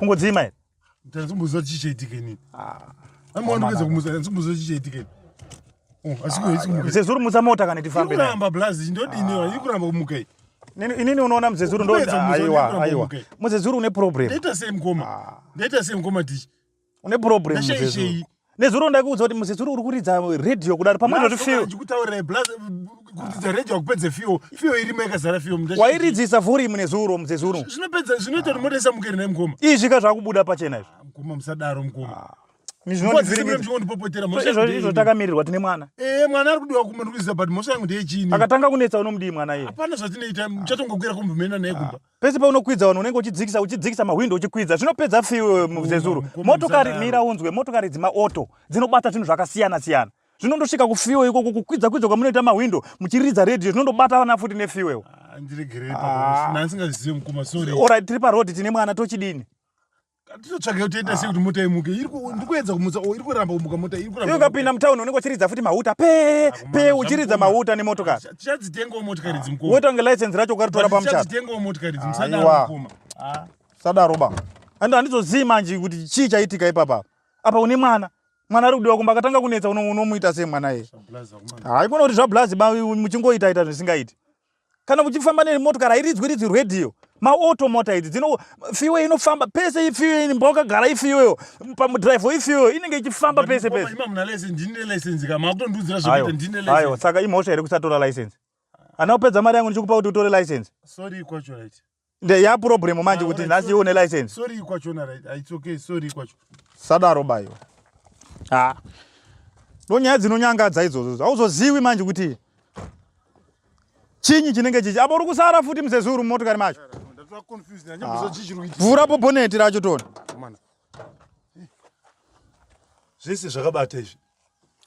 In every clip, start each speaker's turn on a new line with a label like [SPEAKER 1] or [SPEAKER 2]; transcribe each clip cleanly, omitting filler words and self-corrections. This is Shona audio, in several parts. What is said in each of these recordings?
[SPEAKER 1] Kungodzima here?
[SPEAKER 2] Ndazomboziva chii chaitika inini. Ah. Amwana ndikuedza kumutsa, ndazomboziva chii chaitika ini. Oh, asi kuhesi kumuka.
[SPEAKER 1] Mzezuru mutsa mota kana tifambe
[SPEAKER 2] naye. Kuramba blazi, ndodini ah. Iri kuramba kumuka iyi.
[SPEAKER 1] Inini unoona mzezuru ndo aiwa aiwa. Mzezuru une problem.
[SPEAKER 2] Ndaita sei mukoma? Ah. Ndaita sei mukoma tichi?
[SPEAKER 1] Une problem mzezuru. Nezuro ndaikuudza kuti muzezuru uri kuridza radio kudaro pamwe zvoti
[SPEAKER 2] fio. Ndikutaurira blazi kuridza radio kupedza fio. Fio irimo yakazara fio.
[SPEAKER 1] Wairidzisa volume nezuro muzezuru.
[SPEAKER 2] Zvinopedza zvinoita kuti mota isamukere naye mukoma.
[SPEAKER 1] Izvi ka zvakubuda pachena izvi.
[SPEAKER 2] Ah, mukoma musadaro mukoma. Ah.
[SPEAKER 1] Izvo takamirirwa tine mwana.
[SPEAKER 2] Eh mwana ari kudiwa kumba ndikuziva but mhosva yangu ndeyechini.
[SPEAKER 1] Akatanga kunetsa unomudii mwana iye.
[SPEAKER 2] Hapana zvatinoita muchatongokwira kumba mena naye kumba.
[SPEAKER 1] Pese paunokwidza vanhu unenge uchidzikisa uchidzikisa mahwindo uchikwidza zvinopedza fiwe muzezuru. Motokari mira unzwe motokari dzima auto dzinobata zvinhu zvakasiyana siyana. Zvinondosvika kufiwe ikoko kukwidza kwidza kwamunoita mahwindo muchiridza radio zvinondobata vana futi nefiwewo.
[SPEAKER 2] Ah, ndiregerei papo. Ndanga mukoma sorry.
[SPEAKER 1] Alright tiri paroad tine mwana tochidini?
[SPEAKER 2] Tinotsvaga kuti toita sei kuti mota imuke. Iri ndikuedza kumutsa iri kuramba kumuka mota iri kuramba.
[SPEAKER 1] Iwe ukapinda mutown unenge uchiridza futi mahuta pe pe uchiridza mahuta nemotokari.
[SPEAKER 2] Tichadzitengawo motikari idzi mukoma.
[SPEAKER 1] Woita kunge license racho ukaritora pamuchato.
[SPEAKER 2] Tichadzitengawo motikari idzi musadaro mukoma.
[SPEAKER 1] Ah. Sadaro ba. Ando handizozii manje kuti chii chaitika ipapa. Apa une mwana. Mwana ari kudiwa kumba akatanga kunetsa unomuita sei mwana iye. Haikona kuti zvablazi ba muchingoita ita zvisingaiti. Kana uchifamba nemotokari hairidzwi ridzwi radio. Maauto mota idzi dzino fiwe inofamba pese ifiwe imba wakagara ifiweyo pamudrive ifiweyo inenge ichifamba pese pese.
[SPEAKER 2] Ima muna license ndine license ka makutondiudzira zvekuita ndine license.
[SPEAKER 1] Ayo saka imhosva here kusatora license? Ana kupedza mari yangu ndichikupa kuti utore license.
[SPEAKER 2] Sorry kwacho right.
[SPEAKER 1] Nde ya problem manje kuti nhasi iwe une license.
[SPEAKER 2] Sorry kwacho na right. It's okay sorry kwacho.
[SPEAKER 1] Sadaro bayo. Ah. Ndonyaya dzinonyangadza idzodzo. Hauzoziwi manje kuti chinyi chinenge chichi. Apo uri kusara futi muzezuru mumotokari macho.
[SPEAKER 2] Ah.
[SPEAKER 1] Vhura po bonnet racho tona.
[SPEAKER 2] Zvese zvakabata izvi.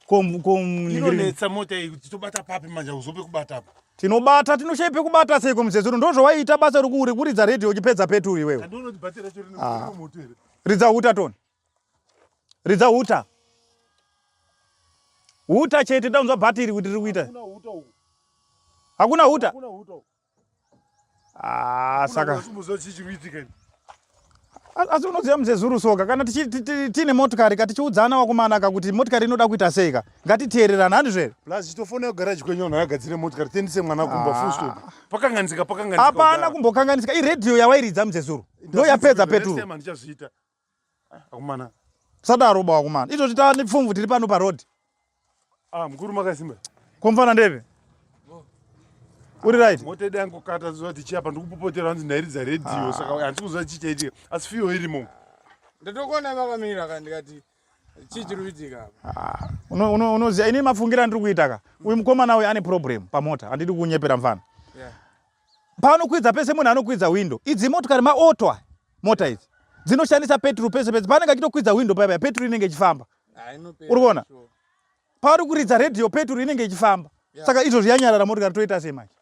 [SPEAKER 1] Inonetsa
[SPEAKER 2] mota iyi kuti tobata papi manje uzope kubata apa.
[SPEAKER 1] Tinobata tinoshaya pekubata seiko muzezuru ndozvawaiita basa rekuridza radio uchipedza peturu iwewe.
[SPEAKER 2] Andiona kuti bhatiri racho rine ah. moto here.
[SPEAKER 1] Ridza huta toni. Ridza huta. Huta chete taunzwa bhatiri kuti riri kuita.
[SPEAKER 2] Hakuna huta uku.
[SPEAKER 1] Hakuna huta.
[SPEAKER 2] Hakuna huta uku.
[SPEAKER 1] Ah, saka asi unoziva muzezuru soka kana tiine motikari ka tichiudzana wakomana ka kuti motikari inoda kuita sei ka ngatiteererana handizvo here
[SPEAKER 2] plus chitofonera kugaraji kwenyu vanhu vagadzire motikari tiendese mwana kumba full stop ah. pakanganisika pakanganisika
[SPEAKER 1] hapana kumbokanganisika iredhiyo yawairidza muzezuru ndo yapedza peturu
[SPEAKER 2] ndichazviita akomana
[SPEAKER 1] sadaro ba wakomana izvozvi tava nepfumvu tiri pano paroad
[SPEAKER 2] ah mukuru makasimba
[SPEAKER 1] komfana ndeve uri right
[SPEAKER 2] mota yedu yangokata zuva tichiapa ndikupopotera hanzi ndairidza radio ah. saka handisi kuziva chii chaitika asi fiyo irimo
[SPEAKER 3] ndatokuona makamira ka ndikati chii chiri kuitika
[SPEAKER 1] apa ah, unoziva ini mafungira andiri kuita ka uyu mukomana uyu ane problem pamota handidi kunyepera mfana paanokwidza pese munhu anokwidza window idzi motokari maauto aya mota idzi dzinoshandisa peturu pese pese paanenge achitokwidza window paya peturu inenge ichifamba uri kuona paari kuridza radio peturu inenge ichifamba saka izvozvi yanyarara motokari toita sei manje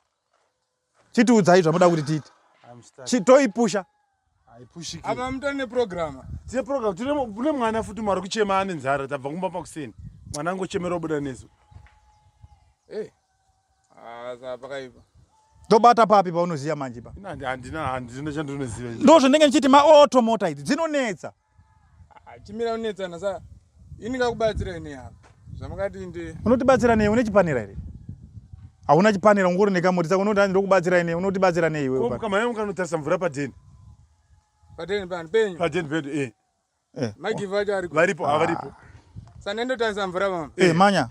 [SPEAKER 1] chitiudzai zvamuda kuti tiite toipusha
[SPEAKER 3] apa mutori neprogram
[SPEAKER 2] tine program tine kune mwana futi mari kuchema ane nzara tabva kumba makuseni mwana angochemera obuda nesu
[SPEAKER 3] hey. Ah, saka pakaipa.
[SPEAKER 1] Ndobata papi paunoziva manje pa?
[SPEAKER 2] Handina handina chandinoziva.
[SPEAKER 1] Ndozvandinenge ndichiti maauto mota idzi dzinonetsa.
[SPEAKER 3] Ah, chimira kunetsana sa ini ngakubatsira ini apa. Zvamakati ndi
[SPEAKER 1] Unotibatsira nei une chipanera here? Hauna chipanera ungori nekamoti saka unoti hanzi ndokubatsira nei unotibatsira nei iwewe?
[SPEAKER 2] Ko mukamhanya mukanotarisa mvura padheni.
[SPEAKER 3] Padheni pani penyu.
[SPEAKER 2] Padheni pedu eh.
[SPEAKER 1] Eh.
[SPEAKER 3] Magiva acho ariko.
[SPEAKER 2] Varipo, ah, varipo.
[SPEAKER 3] Saka ndotarisa mvura mama.
[SPEAKER 1] Eh, manya.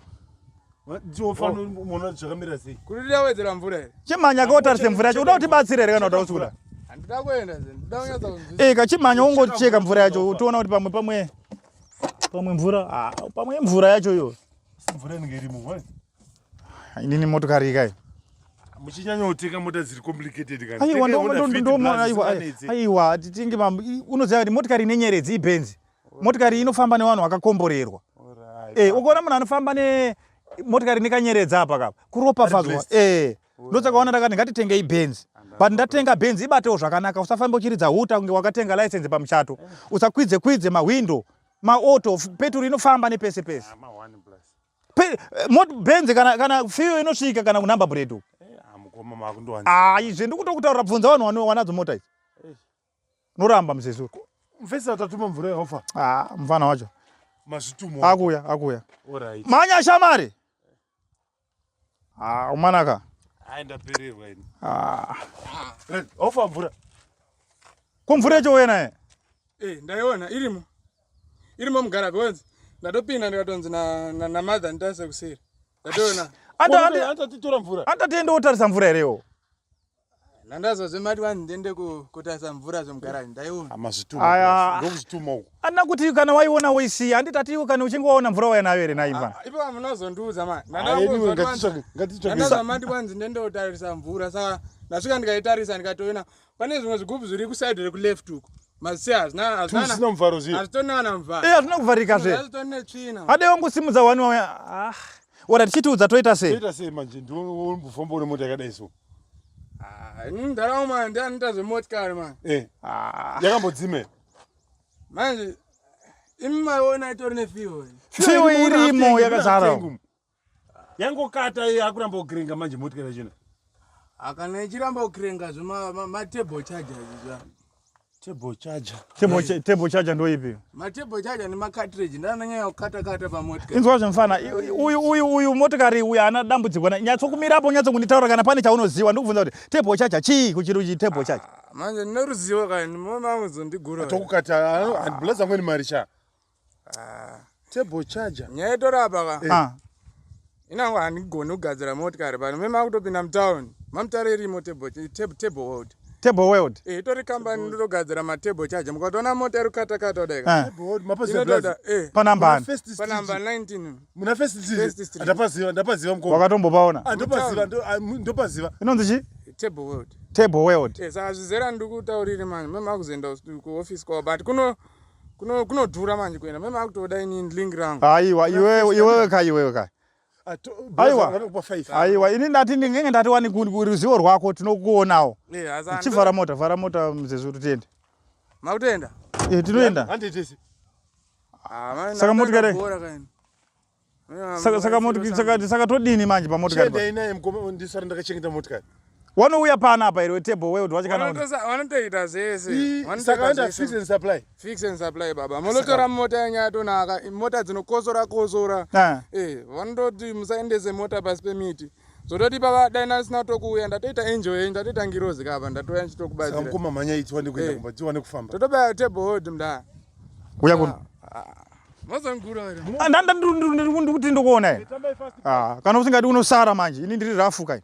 [SPEAKER 2] Ndiofanira muona zvakamira sei.
[SPEAKER 3] Kuti ndawedzera mvura here?
[SPEAKER 1] Chimanya ka utarise mvura yacho. Uda kutibatsira here kana uda usikuda?
[SPEAKER 3] Handida kuenda ze. Ndida kunyatsa kunzwisisa.
[SPEAKER 1] Eh, kachimanya ungocheka mvura yacho toona kuti pamwe pamwe pamwe mvura ah, pamwe mvura yacho iyo.
[SPEAKER 2] Mvura inenge irimo. Why?
[SPEAKER 1] Inini motokari ikai.
[SPEAKER 2] Muchinyanya mota dziri complicated kana.
[SPEAKER 1] Aiwa ndo aiwa aiwa titinge unoziva kuti motikari ine nyeredzi ibhenzi. Motikari inofamba nevanhu vakakomborerwa. Eh, ukaona munhu anofamba ne motikari nekanyeredzi apa kapa kuropafadzwa. Eh. Ndosaka waona ndakati ngatitengei bhenzi. But ndatenga bhenzi ibatewo zvakanaka usafambe uchiridza huta kunge wakatenga license pamuchato. Usakwidze kwidze mahwindo maauto peturu inofamba nepese pese.
[SPEAKER 2] Ah,
[SPEAKER 1] Eh, benzi kana kana fiyo inosvika kana kunumber plate uko.
[SPEAKER 2] Eh, ah, mukoma makundowanza.
[SPEAKER 1] Ah, izvi ndikutokutaura bvunza vanhu wanadzo mota idzi. Noramba muzezuru.
[SPEAKER 2] Mfesi atatuma mvura yaofa.
[SPEAKER 1] Ah, mfana wacho.
[SPEAKER 2] Mazvitumo.
[SPEAKER 1] Akuya, akuya.
[SPEAKER 2] Alright.
[SPEAKER 1] Manya shamari. Ah, umanaka.
[SPEAKER 2] Ai ndapererwa ini.
[SPEAKER 1] Ah.
[SPEAKER 2] Right, ofa mvura.
[SPEAKER 1] Ko mvura yacho wena eh?
[SPEAKER 3] Eh, ndaiona irimo. Irimo mugaraji wenzi. Ndatopinda ndikatonzi na na, na mother nditase kuseri. Ndatoona.
[SPEAKER 1] Anda anda
[SPEAKER 2] anda titora mvura.
[SPEAKER 1] Anda tiende otarisa mvura here iwo.
[SPEAKER 3] Ndandazwa mati vanhu ndiende kutarisa mvura zvemugaraji ndaiona.
[SPEAKER 2] Amazvituma.
[SPEAKER 1] Aya.
[SPEAKER 2] Ndokuzvituma uko.
[SPEAKER 1] Andina kuti kana waiona woisiya handiti ati iwe kana uchinge waona mvura wauya nayo here nhai mfana.
[SPEAKER 3] Ipo munozondiudza mani.
[SPEAKER 2] Anyway, ngatitsvake ngatitsvake.
[SPEAKER 3] Ndandazwa mati kwanzi ndiende kutarisa mvura saka ndasvika ndikaitarisa ndikatoona pane zvimwe zvigubhu zviri kuside rekuleft uko. Mazisi hazvina hazvina
[SPEAKER 2] Tusina mvaro zviye.
[SPEAKER 3] hazvitorina kana mvaro.
[SPEAKER 1] Eh hazvina kuvharika zve.
[SPEAKER 3] Hazvitori netsvina.
[SPEAKER 1] Ade wangosimudza wani wauya. Ah. Ora tichitiudza toita sei?
[SPEAKER 2] Toita sei manje ndiwe umbofamba une mota yakadai so.
[SPEAKER 3] Ah, ini ndarauma ndianoita zvemotikari mani.
[SPEAKER 2] Eh.
[SPEAKER 1] Ah.
[SPEAKER 2] Yakambodzime.
[SPEAKER 3] Manje imi maiona itori nefiwo.
[SPEAKER 1] Fiwo irimo yakazara.
[SPEAKER 2] Yangokata yakuramba kukirenga manje motikari yachona.
[SPEAKER 3] Akana ichiramba kukirenga zvema matable charger izvi.
[SPEAKER 2] Table charger.
[SPEAKER 1] Table table charger ndo ipi?
[SPEAKER 3] Matable charger nemacartridge ndananyanya kukata kata pamotikari.
[SPEAKER 1] Inzwa zvemfana uyu uyu uyu motikari uyu ana dambudziko na nyatso kumirapo nyatso kunditaura kana pane chaunoziwa ndikubvunza kuti table charger chii kuchiri chi table charger.
[SPEAKER 3] Ah, manje ndine ruzivo kani mama kuzondigura.
[SPEAKER 2] Tokukata handibulaza ngweni mari cha. Ah. Table charger.
[SPEAKER 3] Nyaya itorapa ka.
[SPEAKER 1] Ah.
[SPEAKER 3] Inango handigoni kugadzira motikari pano. Mema kutopinda mutown. Mamutare irimo table table table world.
[SPEAKER 1] Table world.
[SPEAKER 3] Eh, itori company ndotogadzira matable charger. Mukatoona mota iri kukata kata kudai.
[SPEAKER 1] Ah.
[SPEAKER 2] Table world mapaziva blazi.
[SPEAKER 3] Eh.
[SPEAKER 1] Panamba ani?
[SPEAKER 3] Pa number 19.
[SPEAKER 2] Muna first street.
[SPEAKER 3] First street.
[SPEAKER 2] Ndapaziva ndapaziva mukoma.
[SPEAKER 1] Wakatombopaona.
[SPEAKER 2] Ah, ndopaziva ndopaziva.
[SPEAKER 1] Inonzi chi?
[SPEAKER 3] Table world.
[SPEAKER 1] Table world.
[SPEAKER 3] Eh, saka zvizera ndikutaurire manje. Mema kuzoenda ku office kwavo but kuno kunodhura manje kuenda mema akutoda ini link rangu.
[SPEAKER 1] Aiwa iwewe iwewe ka iwewe ka. Aiwa. Aiwa ini ndati ndinenge ndati wani ruzivo rwako tinokuonawo.
[SPEAKER 3] Eh,
[SPEAKER 1] Chivhara mota, vhara mota mzezuru tiende.
[SPEAKER 3] Makutoenda?
[SPEAKER 1] Eh, tinoenda.
[SPEAKER 2] Handitese.
[SPEAKER 3] Ah,
[SPEAKER 1] Saka motikari. Saka saka motikari saka saka todini manje pamotikari.
[SPEAKER 2] Chiendai naye mukoma ndisara ndakachengeta motikari.
[SPEAKER 1] Wanouya pana apa iri table world wacho kana
[SPEAKER 3] vanotoita zvese.
[SPEAKER 2] Saka vanoita fix and supply.
[SPEAKER 3] Fix and supply baba. Munotora mota yenyu yatonaka, mota dzinokosora kosora. Eh, vanototi musaendese mota pasi pemiti. Zototi baba dai ndasina tokuuya ndatoita angel yenyu ndatoita ngirozi kapa ndatouya ndichitokubatsira.
[SPEAKER 2] Saka mukoma mhanya itiwane kuenda kumba tiwane kufamba.
[SPEAKER 3] Totobaya table hold mnda.
[SPEAKER 1] Uya kuno.
[SPEAKER 3] Mozongura here.
[SPEAKER 1] Ndanda ndikuti ndikuona here. Ah, kana usingadi unosara manje ini ndiri rafu kai.